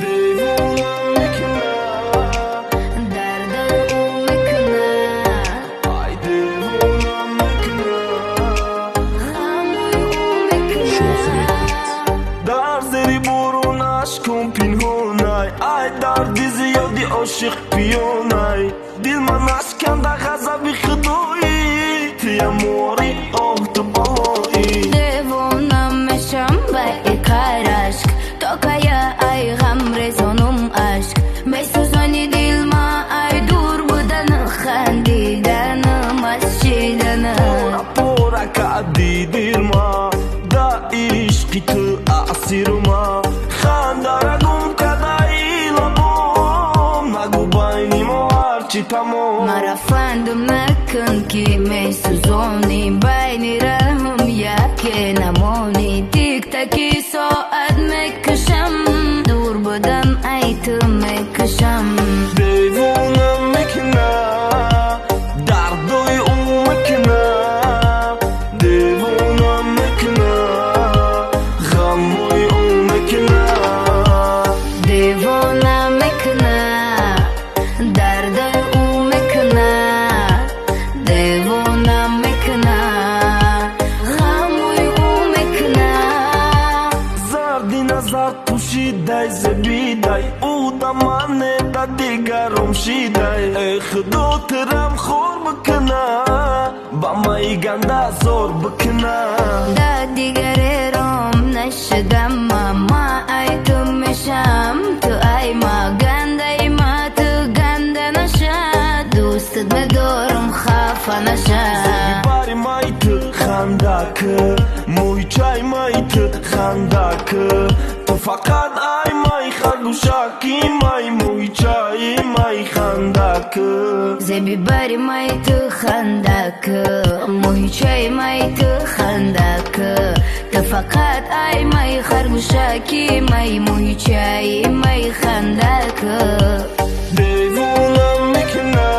Девона мекуна. Дардои ӯ мекуна. Ай, девона мекуна. Ғамои ӯ мекуна. Шох Рекордс. Дар зери борон ашкум пинҳонай, ай дарди зиёди ошиқ пиёнай. Дил ман ашканда, ғазаби худоӣ, тия мори, оҳ, ту балоӣ. Девона мешам ба иқарашк, то кая ай ғам резонум ашк? Месӯзони дил ма ай дур будан, хандиданам аз шидан. Пора пора кардӣ дилма, да ишқи ту асирма. Хандара гум кардаи лабом, нагӯ байни мо ҳарчи тамом. Мара фандум накун, ки месӯзонӣ, байни раҳм яке намонӣ. Тиктаки соат мекашам, дур будан ай ту мекашам. Девона мекуна, дардои ӯ мекуна. Девона мекуна, ғамои ӯ мекуна. Девона мекуна, дардои ӯ мекуна. Девона мекуна, ғамои ӯ мекуна. Зарди назар пӯшидай, зебидай, ӯ да мане, да дигаром шидай. Э худо, тирам хор бикуна, ба майи ганда зор бикуна. Да дигарером нашудам, ма ай ту мешам, ту ай ма. Гандаи ма ту ганда наша, дӯстат медорам, хафа наша. Бари май ту хандак, мӯйчай май ту хандак. Ту фақат ай май харгӯшаки май, мӯйчаи май хандак. Зеби бари май ту хандак, мӯйчаи май ту хандак. Ту фақат ай май харгӯшаки май, мӯйчаи май хандак. Девона мекуна.